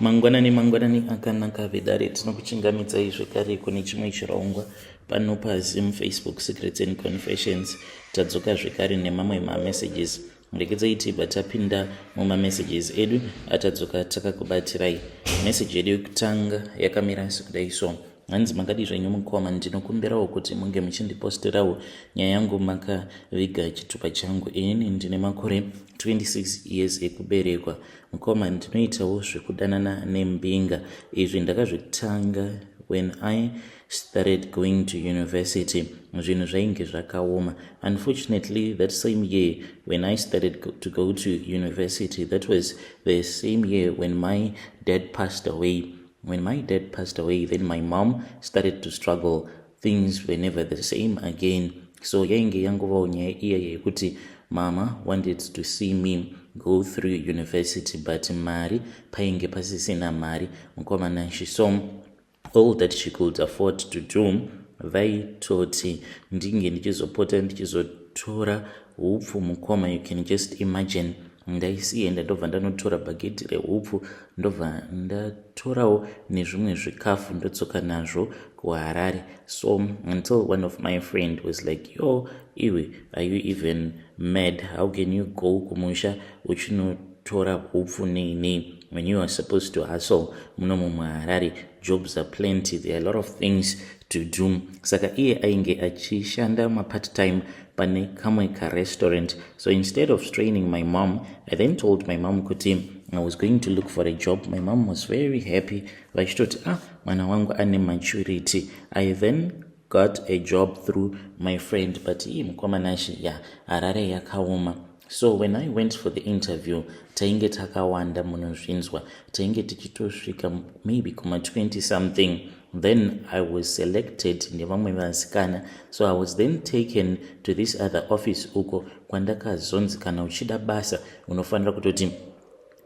Mangwanani mangwanani akanaka vedare, tinokuchingamidzai zvekare kune chimwe chirongwa pano paZim Facebook Secrets and Confessions. Tadzoka zvekare nemamwe mamessages. Regedzai tibva tapinda mumamessages edu atadzoka takakubatirai. Message yedu yekutanga yakamira sekudai so. Hanzi makadii zvenyu mukoma, ndinokumbirawo kuti munge muchindiposterawo nyaya yangu makaviga chitupa changu. Inini ndine makore 26 years ekuberekwa. Mukoma, ndinoitawo zvekudanana nembinga. Izvi ndakazvitanga when I started going to university. Zvinhu zvainge zvakaoma. Unfortunately, that same year when I started to go to university, that was the same year when my dad passed away. When my dad passed away, then my mom started to struggle. Things were never the same again. So yainge yangovawo nyaya iya yekuti mama wanted to see me go through university, but mari painge pasisina mari, mukoma Nashi. So all that she could afford to do, vaitoti ndinge ndichizopota ndichizotora hupfu. Mukoma, you can just imagine, ndaisienda ndobva ndanotora bhagedhi rehupfu, ndobva ndatorawo nezvimwe zvikafu, ndodzoka nazvo kuHarare. So until one of my friend was like, "Yo iwe, are you even mad? How can you go kumusha uchinotora hupfu nei nei when you are supposed to hustle muno muHarare? Jobs are plenty, there are a lot of things to do." Saka iye ainge achishanda mapart time pane kamwe karestaurant. So instead of straining my mom, I then told my mom kuti I was going to look for a job. My mom was very happy, vachitoti, "Ah, mwana wangu ane maturity." I then got a job through my friend, but ii mukoma Nashi, ya Harare yakaoma. So when I went for the interview, tainge takawanda, munozvinzwa, tainge tichitosvika maybe kuma20 something. Then I was selected nevamwe vasikana. So I was then taken to this other office, uko kwandakazonzi kana uchida basa unofanira kutoti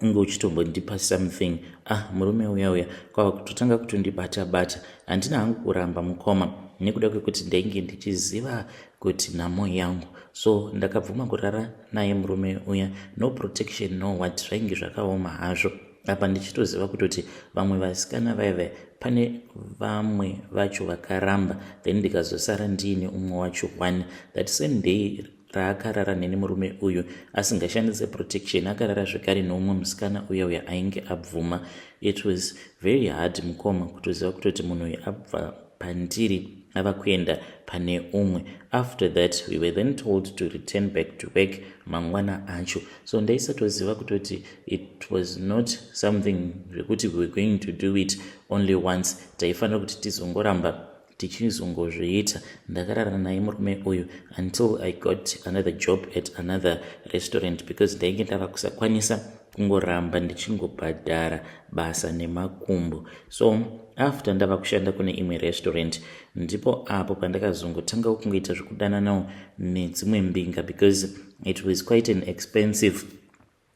unge uchitombondipa something. Ah, murume uya uya kwava kutotanga kutondibata bata. Handina hangu kuramba, mukoma, nekuda kwekuti ndainge ndichiziva kuti nhamo yangu. So ndakabvuma kurara naye murume uya, no protection, no what. Zvainge zvakaoma hazvo. Apa ndichitoziva kutoti vamwe vasikana vaiva pane vamwe vacho vakaramba. Then ndikazosara ndiine umwe wacho one. That same day raakarara neni murume uyu asingashandise protection, akarara zvekare neumwe musikana uya uya ainge abvuma. It was very hard, mukoma, kutoziva kutoti munhu uyu abva pandiri ava kuenda pane umwe. After that, we were then told to return back to work mangwana acho. So ndaisatoziva kutoti it was not something zvekuti we were going to do it only once, taifanira kuti tizongoramba tichizongozviita. Ndakarara naye murume uyu until I got another job at another restaurant, because ndainge ndava kusakwanisa kungoramba ndichingobhadhara basa nemakumbo. So after ndava kushanda kune imwe restaurant, ndipo apo pandakazongotanga kungoita zvekudananawo nedzimwe mbinga, because it was quite an expensive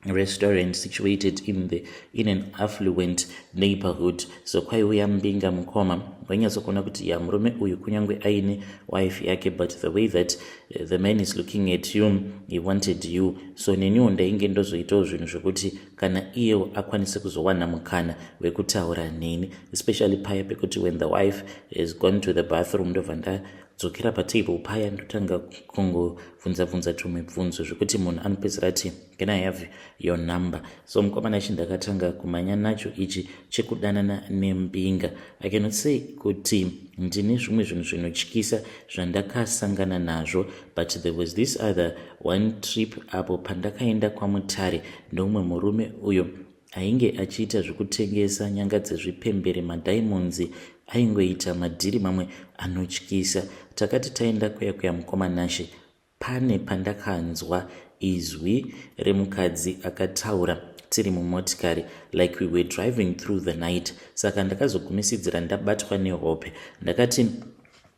restaurant situated in an affluent neighborhood. So kwaiuya mbinga, mukoma, wainyatsokuona kuti ya murume uyu kunyange aine wife yake, but the way that the man is looking at you, he wanted you. So neniwo ndainge ndozoitawo zvinhu zvokuti kana iyewo akwanise kuzowana mukana wekutaura neni, especially paya pekuti when the wife has gone to the bathroom, ndobva ndadzokera patable paya, ndotanga kungobvunza-bvunza tumibvunzo zvekuti munhu anopedzera ati, "Can I have your number?" So mukoma Nashi, ndakatanga kumhanya nacho ichi chekudanana nembinga. I cannot say kuti ndine zvimwe zvinhu zvinotyisa zvandakasangana nazvo, but there was this other one trip apo pandakaenda kwaMutare neumwe murume uyo ainge achiita zvekutengesa nyanga dzezvipembere, madiamonds. Aingoita madhiri mamwe anotyisa. Takati taenda kuya kuya, mukoma Nashe, pane pandakanzwa izwi remukadzi akataura tiri mumotikari, like we were driving through the night. Saka ndakazogumisidzira ndabatwa nehope. Ndakati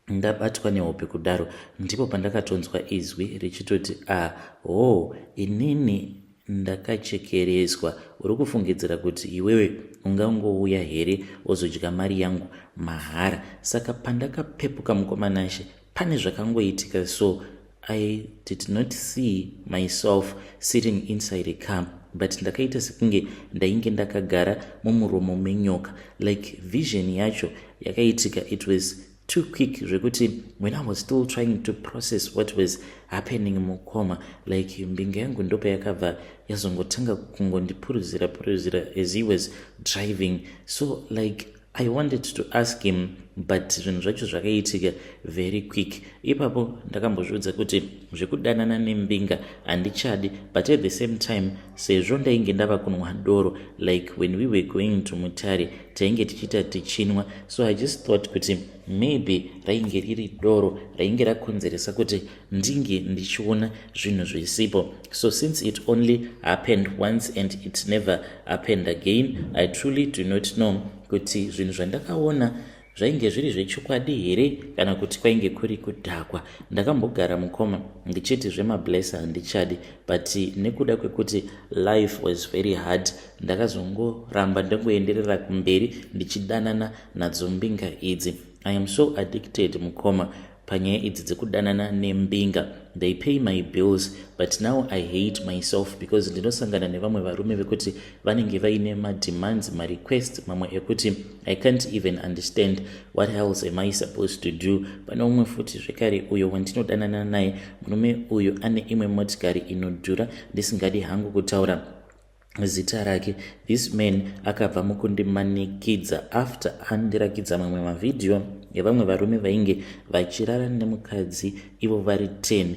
ndabatwa nehope kudaro, ndipo pandakatonzwa izwi richitoti, "Ah, ho, inini ndakachekereswa. Uri kufungidzira kuti iwewe ungangouya here wozodya mari yangu mahara?" Saka pandakapepuka, mukoma Nashe, pane zvakangoitika. So I did not see myself sitting inside a car. But ndakaita sekunge ndainge ndakagara mumuromo menyoka. Like, vision yacho yakaitika, it was too quick zvekuti when I was still trying to process what was happening, mukoma, like, mbinga yangu ndopayakabva yazongotanga kungondipuruzira puruzira as he was driving. So, like, I wanted to ask him, but zvinhu zvacho zvakaitika very quick. Ipapo ndakambozviudza kuti zvekudanana nembinga handichadi, but at the same time, sezvo ndainge ndava kunwa doro, like, when we were going to Mutare tainge tichiita tichinwa, so I just thought kuti maybe rainge riri doro rainge rakonzeresa kuti ndinge ndichiona zvinhu zvisipo. So since it only happened once and it never happened again, I truly do not know kuti zvinhu zvandakaona zvainge zviri zvechokwadi here kana kuti kwainge kuri kudhakwa. Ndakambogara, mukoma, ndichiti zvemablesser handichadi, but nekuda kwekuti life was very hard, ndakazongoramba ndangoenderera kumberi ndichidanana nadzo mbinga idzi. I am so addicted, mukoma, panyaya idzi dzekudanana nembinga. They pay my bills, but now I hate myself because ndinosangana nevamwe varume vekuti vanenge vaine mademands, marequest mamwe ekuti I can't even understand what else am I supposed to do. Pane umwe futi zvekare uyo wandinodanana naye. Murume uyu ane imwe motikari inodhura, ndisingadi hangu kutaura zita rake. This man akabva mukundimanikidza after andirakidza mamwe mavhidhiyo evamwe varume vainge vachirara nemukadzi ivo vari 10,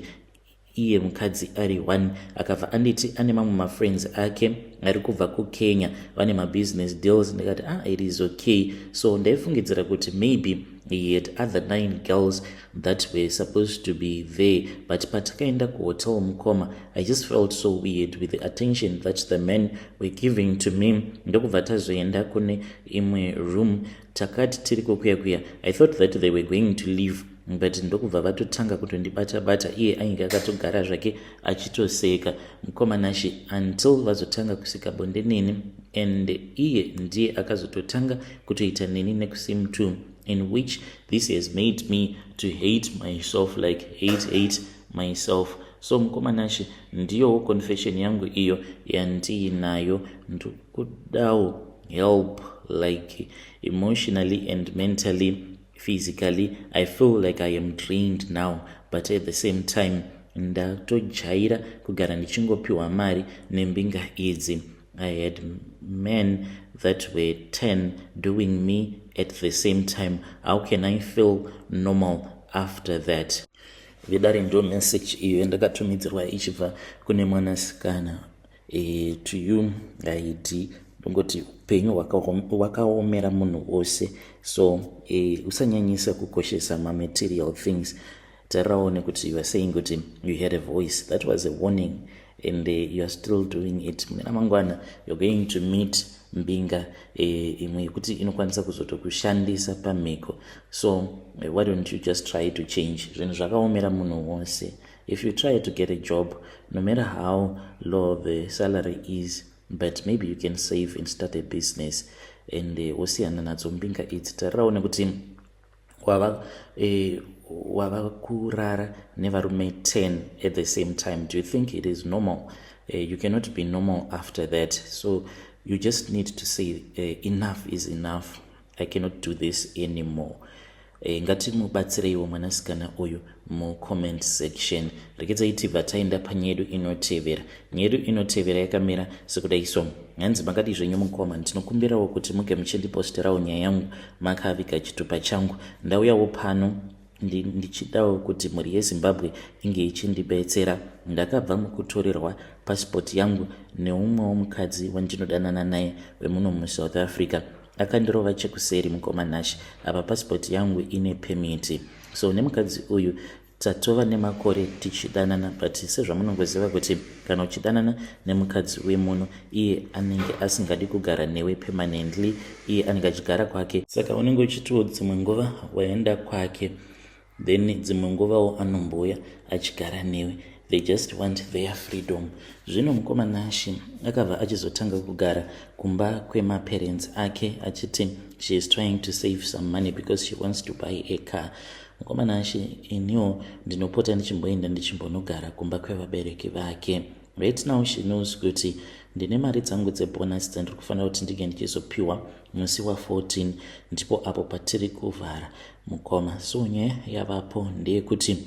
iye mukadzi ari 1. Akabva anditi ane mamwe mafriends ake ari kubva kuKenya, vane mabusiness deals. Ndikati, "Ah, it is okay." So ndaifungidzira kuti maybe he had other nine girls that were supposed to be there, but patakaenda kuhotel, mukoma, I just felt so weird with the attention that the men were giving to me. Ndokubva tazoenda kune imwe room. Takati tiri kukuya kuya, I thought that they were going to leave, but ndokubva vatotanga kutondibata-bata. Iye ainge akatogara zvake achitoseka, mukoma Nashe, until vazotanga kusika bonde neni, and iye ndiye akazototanga kutoita neni nekusim 2, in which this has made me to hate myself, like, hate, hate myself. So, mukoma Nashe, ndiyowo confession yangu iyo yandiinayo. Ndikudawo help, like, emotionally and mentally, physically. I feel like I am drained now, but at the same time ndatojaira kugara ndichingopiwa mari nembinga idzi. I had men that were 10 doing me at the same time. How can I feel normal after that? Vedare, ndo message iyo yandakatumidzirwa ichibva kune mwanasikana. To you id, ndongoti upenyu hwakaomera munhu wose, so usanyanyisa kukoshesa mamaterial things. Tarirawo nekuti you are saying kuti you had a voice that was a warning and you are still doing it. Mune ramangwana you're going to meet mbinga imwe yekuti inokwanisa kuzotokushandisa pamhiko. So why don't you just try to change? Zvinhu zvakaomera munhu wose. If you try to get a job, no matter how low the salary is, but maybe you can save and start a business and wosiyana nadzo mbinga idzi. Tarirawo nekuti wava kurara nevarume 10 at the same time. Do you think it is normal? You cannot be normal after that. So you just need to say, "Enough is enough. I cannot do this anymore." Ngatimubatsireiwo mwanasikana uyu mucomment section. Rekedzai tibva taenda panyaya yedu inotevera. Nyaya yedu inotevera yakamira sekudai so. Hanzi, "Makadi zvenyu, mukoma? Ndinokumbirawo kuti muge muchindiposterawo nyaya yangu makaviga chitupa changu. Ndauyawo pano ndichidawo kuti mhuri yeZimbabwe inge ichindibetsera. Ndakabva mukutorerwa pasipoti yangu neumwewo mukadzi wandinodanana naye wemuno muSouth Africa. Akandirova chekuseri, mukoma Nashe. Apa pasipoti yangu ine permit. So nemukadzi uyu tatova nemakore tichidanana, but sezvamunongoziva kuti kana uchidanana nemukadzi wemuno, iye anenge asingadi kugara newe permanently. Iye anenge achigara kwake, saka unenge uchitiwo dzimwe nguva waenda kwake, then dzimwe nguvawo anombouya achigara newe. They just want their freedom. Zvino, mukoma Nashe, akabva achizotanga kugara kumba kwemaparents ake achiti she is trying to save some money because she wants to buy a car. Mukoma Nashe, iniwo ndinopota ndichimboenda ndichimbonogara kumba kwevabereki vake. Right now she knows kuti Ndine mari dzangu dzebonus dzandiri kufanira kuti ndinge ndichizopiwa musi wa14, ndipo apo patiri kuvhara, mukoma. So nyaya yavapo ndeyekuti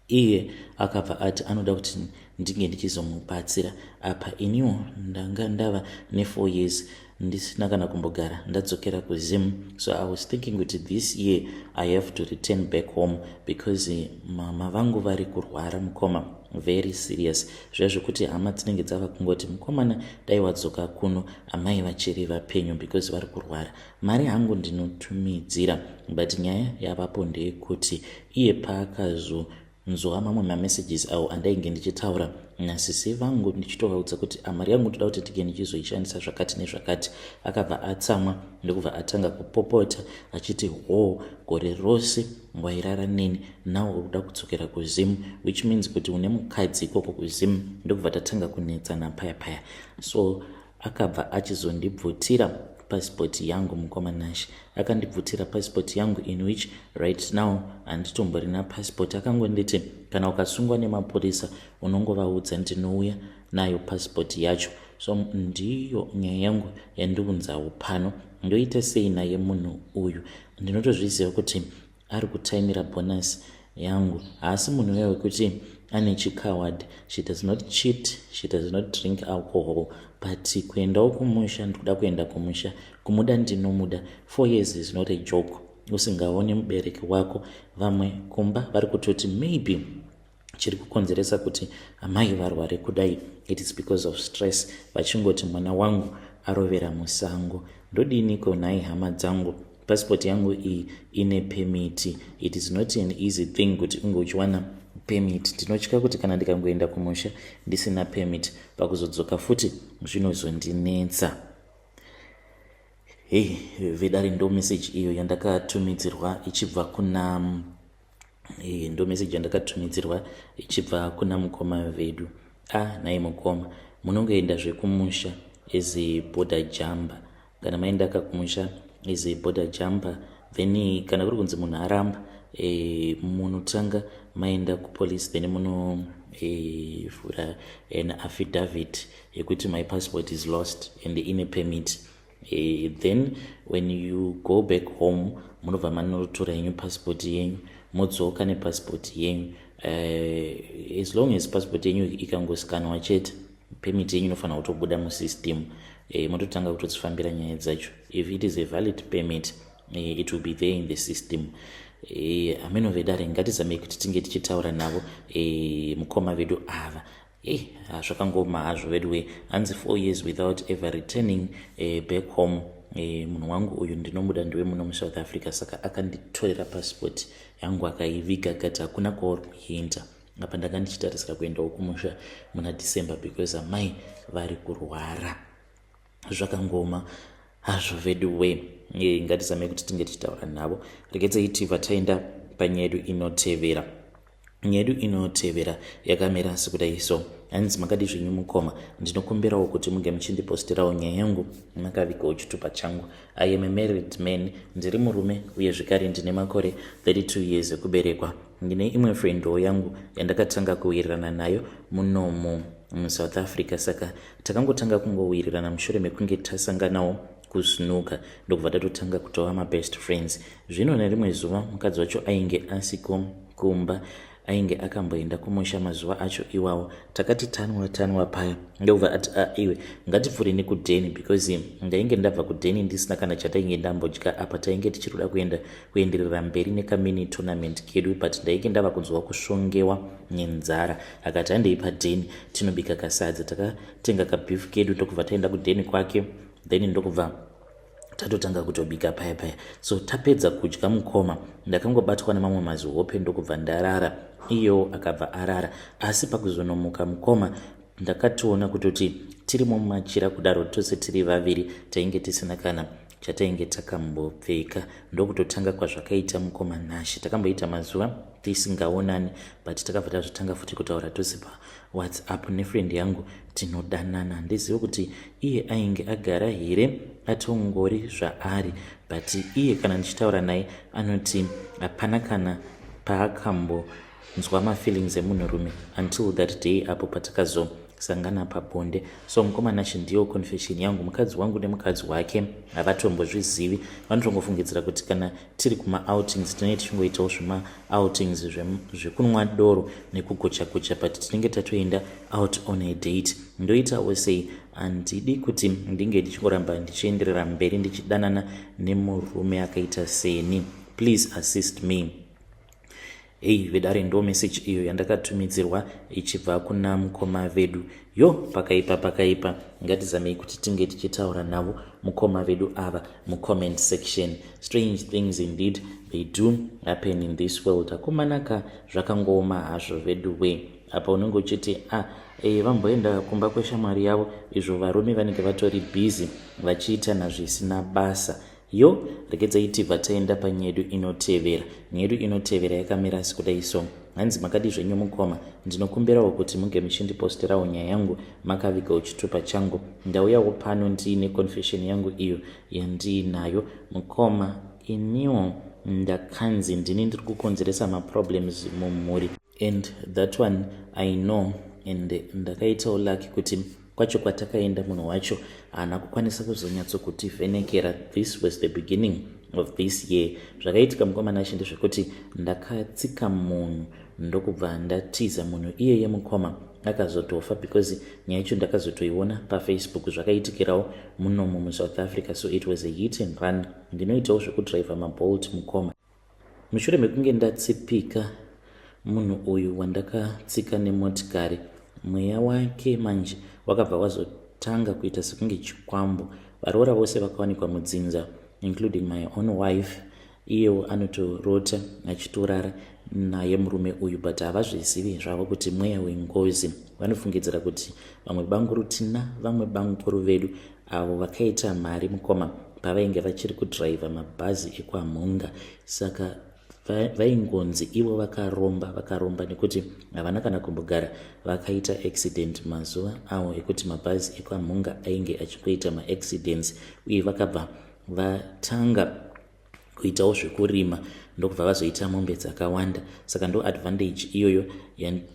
iye akabva ati anoda kuti ndinge ndichizomubatsira. Apa iniwo ndanga ndava ne4 years ndisina kana kumbogara ndadzokera kuZim, so I was thinking kuti this year I have to return back home because mama vangu vari kurwara, mukoma, very serious. Zviya zvekuti hama dzinenge dzava kungoti, "Mukomana, dai wadzoka kuno, amai vachiri vapenyu," because vari kurwara. Mari hangu ndinotumidzira, but nyaya yavapo ndeyekuti iye paakazonzwa mamwe mamessages awo andainge ndichitaura nasisi vangu, ndichitovaudza kuti mari yangu ndoda kuti tige ndichizoishandisa zvakati nezvakati, akabva atsamwa, ndokubva atanga kupopota achiti, "Ho, gore rose wairara neni, now uri kuda kudzokera kuZim, which means kuti une mukadzi ikoko kuZim." Ndokubva tatanga kunetsana paya paya. So akabva achizondibvutira pasipoti yangu, mukoma Nash. Akandibvutira pasipoti yangu, in which right now handitomborina pasipoti. Akangonditi kana ukasungwa nemapurisa, unongovaudza ndinouya nayo pasipoti yacho. So ndiyo nyaya yangu yandiunzawo pano. Ndoita sei naye munhu uyu? Ndinotozviziva kuti ari kutaimira bonus yangu. Haasi munhu uya wekuti ane chicoward. She does not cheat, she does not drink alcohol, but kuendawo kumusha, ndikuda kuenda kumusha. Kumuda ndinomuda. 4 years is not a joke usingaoni mubereki wako. Vamwe kumba vari kutoti maybe chiri kukonzeresa kuti amai varware kudai, it is because of stress, vachingoti mwana wangu arovera musango. Ndodiniko nhai hama dzangu? Pasipoti yangu iyi ine permit. It is not an easy thing kuti unge uchiwana permit. Ndinotya kuti kana ndikangoenda kumusha ndisina permit, pakuzodzoka futi zvinozondinetsa. Hei vedare, ndo message iyo yandakatumidzirwa ichibva kuna ndo message yandakatumidzirwa ichibva kuna mukoma vedu. A, nhai mukoma, munongoenda zvekumusha as a border jumper. Kana maendaka kumusha as a border jumper, then kana kuri kunzi munhu aramba, munotanga maenda kupolice, then munovhura an affidavit yekuti my passport is lost and ine permit. Then when you go back home, munobva manotora yenyu passport yenyu, modzoka nepassport yenyu. As long as passport yenyu ikangoscanwa chete, permit yenyu inofanira kutobuda musystem. Mototanga kutodzifambira nyaya dzacho. If it is a valid permit, it will be there in the system. Ameno vedare, ngatizamei kuti tinge tichitaura navo mukoma vedu ava. Ei, zvakangoma hazvo veduwe. Hanzi 4 years without ever returning back home. Munhu wangu uyu ndinomuda, ndiwe muno muSouth Africa, saka akanditorera passport yangu, akaiviga, akati hakuna kwauri kuenda. Apa ndanga ndichitarisira kuendawo kumusha muna December because amai vari kurwara. Zvakangoma hazvo veduwe. Ngatizamei kuti tinge tichitaura navo. Regedzei tibva taenda panyaya yedu inotevera. Nyaya yedu inotevera yakamira sekudai so. Hanzi, "Makadi zvenyu mukoma? Ndinokumbirawo kuti munge muchindiposterawo nyaya yangu makavigawo chitupa changu. I am a married man, ndiri murume, uye zvekare ndine makore 32 years ekuberekwa. Ndine imwe friendwo yangu yandakatanga kuwirirana nayo munomu muSouth Africa. Saka takangotanga kungowirirana mushure mekunge tasanganawo kusnooker, ndokubva tatotanga kutova mabest friends. Zvino nerimwe zuva mukadzi wacho ainge asiko kumba, ainge akamboenda kumusha mazuva acho iwawo. Takati tanwa tanwa paya, ndokubva ati, "A, iwe, ngatipfuure nekudheni," because ndainge ndabva kudheni ndisina kana chatainge ndambodya. Apa tainge tichiri kuenda kuenderera mberi nekamini tournament kedu, but ndainge ndava kunzwa kusvongewa nenzara. Akati, "Handei padheni tinobika kasadza." Takatenga kabeef kedu, ndokubva taenda kudheni kwake, then ndokubva tatotanga kutobika paya paya. So tapedza kudya, mukoma, ndakangobatwa nemamwe mazihope, ndokubva ndarara, iyo akabva arara. Asi pakuzonomuka, mukoma, ndakatoona kutoti tirimo mumachira kudaro, tose tiri vaviri tainge tisina kana chatainge takambopfeka. Ndokutotanga kwazvakaita, mukoma Nashi. Takamboita mazuva tisingaonani, but takabva tazotanga futi kutaura tose paWhatsApp nefriend yangu. Tinodanana. Handizivi kuti iye ainge agara here atongori zvaari, but iye kana ndichitaura naye anoti hapana kana paakambonzwa mafeelings emunhurume until that day apo patakazosangana." kusangana pabonde. So mukoma Nashe, ndiyo confession yangu. Mukadzi wangu nemukadzi wake havatombozvizivi. Vanotongofungidzira kuti kana tiri kumaoutings tinenge tichingoitawo zvemaoutings zvekunwa doro nekugocha gocha, but tinenge tatoenda out on a date. Ndoitawo sei? Handidi kuti ndinge ndichingoramba ndichienderera mberi ndichidanana nemurume akaita seni. Please assist me. Hei vedare, ndo message iyo yandakatumidzirwa ichibva kuna mukoma vedu. Yo, pakaipa, pakaipa. Ngatizamei kuti tinge tichitaura navo mukoma vedu ava mucomment section. Strange things indeed, they do happen in this world. Akomanaka, zvakangooma hazvo vedu we. Apa unenge uchiti a ah, vamboenda kumba kweshamwari yavo, izvo varume vanenge vatori busy vachiitana zvisina basa. Yo, regedzai tibva taenda panyedu inotevera. Nyedu inotevera yakamira sekudai so. Hanzi, "Makadi zvenyu mukoma? Ndinokumbirawo kuti munge muchindiposterawo nyaya yangu makavigawo chitupa changu. Ndauyawo pano ndiine confession yangu iyo yandiinayo. Mukoma, iniwo ndakanzi ndini ndiri kukonzeresa maproblems mumhuri, and that one I know. And ndakaitawo lucky kuti kwacho kwatakaenda munhu wacho haana kukwanisa kuzonyatsokutivhenekera. This was the beginning of this year. Zvakaitika, mukoma Nashe, ndezvekuti ndakatsika munhu ndokubva ndatiza. Munhu iyeye, mukoma, akazotofa because nyaya yacho ndakazotoiona paFacebook. Zvakaitikirawo munomo muSouth Africa, so it was a hit and run. Ndinoitawo zvekudhiraivha maBolt, mukoma. Mushure mekunge ndatsipika munhu uyu wandakatsika nemotikari, mweya wake manje wakabva wazotanga kuita sekunge chikwambo. Varoora vose vakawanikwa mudzinza, including my own wife. Iyewo anotorota achitorara naye murume uyu, but havazvizivi zvavo kuti mweya wengozi. Vanofungidzira kuti vamwe banguru tina vamwe banguru vedu avo vakaita mari, mukoma, pavainge vachiri kudhiraivha mabhazi ekwamhunga. Saka vaingonzi ivo vakaromba, vakaromba nekuti havana kana kumbogara vakaita accident mazuva avo ekuti mabhazi ekwamhunga ainge achingoita maaccidents. Uye vakabva vatanga kuitawo zvekurima, ndokubva vazoita mombe dzakawanda. Saka ndo advantage iyoyo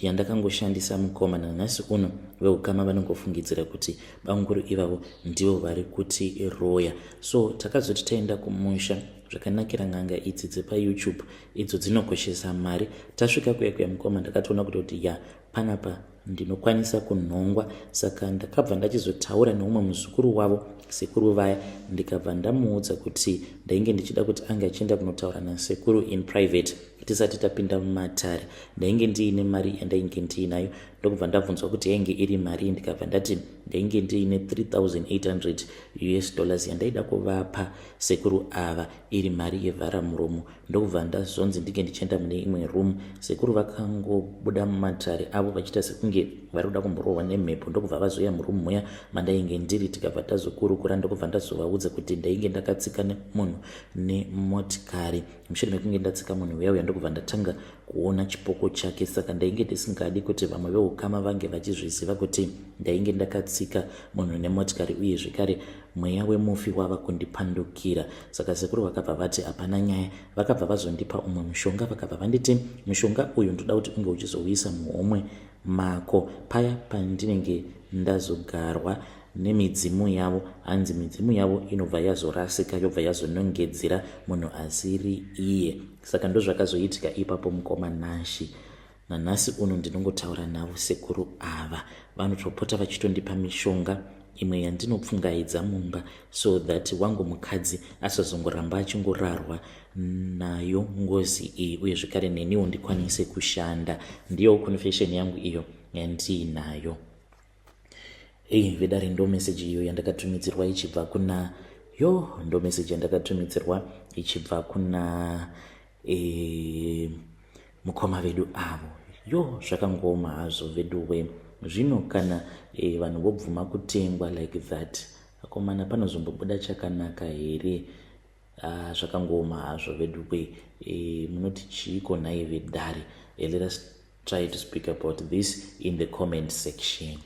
yandakangoshandisa, mukoma. Nanhasi uno veukama vanongofungidzira kuti banguru ivavo ndivo vari kuti roya. So takazoti taenda kumusha, zvakanakira n'anga idzi dzepaYouTube idzo dzinokoshesa mari. Tasvika kuya kuya, mukoma, ndakatoona kuti ya, panapa ndinokwanisa kunhongwa. Saka ndakabva ndachizotaura neumwe muzukuru wavo sekuru vaya, ndikabva ndamuudza kuti ndainge ndichida kuti ange achienda kunotaura nasekuru in private tisati tapinda mumatare. Ndainge ndiine mari yandainge ndiinayo." Ndokubva ndabvunzwa kuti yainge iri mari. Ndikabva ndati ndainge ndiine 3800 US dollars yandaida kuvapa sekuru ava iri mari yevharamuromo. Ndokubva ndazonzi ndinge ndichienda mune imwe room. Sekuru vakangobuda mumatare avo vachiita sekunge vari kuda kumborohwa nemhepo, ndokubva vazoya muroom muya mandainge ndiri. Tikabva tazokurukura, ndokubva ndazovaudza kuti ndainge ndakatsika munhu nemotikari. Mushure mekunge ndatsika munhu uya uya, ndokubva ndatanga kuona chipoko chake. Saka ndainge ndisingadi kuti vamwe veukama vange vachizviziva kuti ndainge ndakatsika munhu nemotikari, uye zvekare mweya wemufi wava kundipandukira. Saka sekuru vakabva vati hapana nyaya. Vakabva vazondipa umwe mushonga. Vakabva vanditi, "Mushonga uyu ndoda kuti unge uchizouisa muhomwe mako paya pandinenge ndazogarwa nemidzimu yavo." Hanzi midzimu yavo inobva yazorasika, yobva yazonongedzera munhu asiri iye. Saka ndozvakazoitika ipapo, mukoma Nashi. Nanhasi uno ndinongotaura navo sekuru ava. Vanotopota vachitondipa mishonga imwe yandinopfungaidza mumba so that wangu mukadzi asazongoramba achingorarwa nayo ngozi iyi, uye zvekare neniwo ndikwanise kushanda. Ndiyo confession yangu iyo yandiinayo. Ei vedare, ndo message iyo yandakatumidzirwa ichibva kuna, yo, ndo message yandakatumidzirwa ichibva kuna mukoma vedu avo. Yo, zvakangooma hazvo veduwe. Zvino kana vanhu vobvuma kutengwa like that, akomana, panozombobuda chakanaka here? Ah, zvakangooma hazvo veduwe. Munoti chiiko nhai vedare? Let us try to speak about this in the comment section.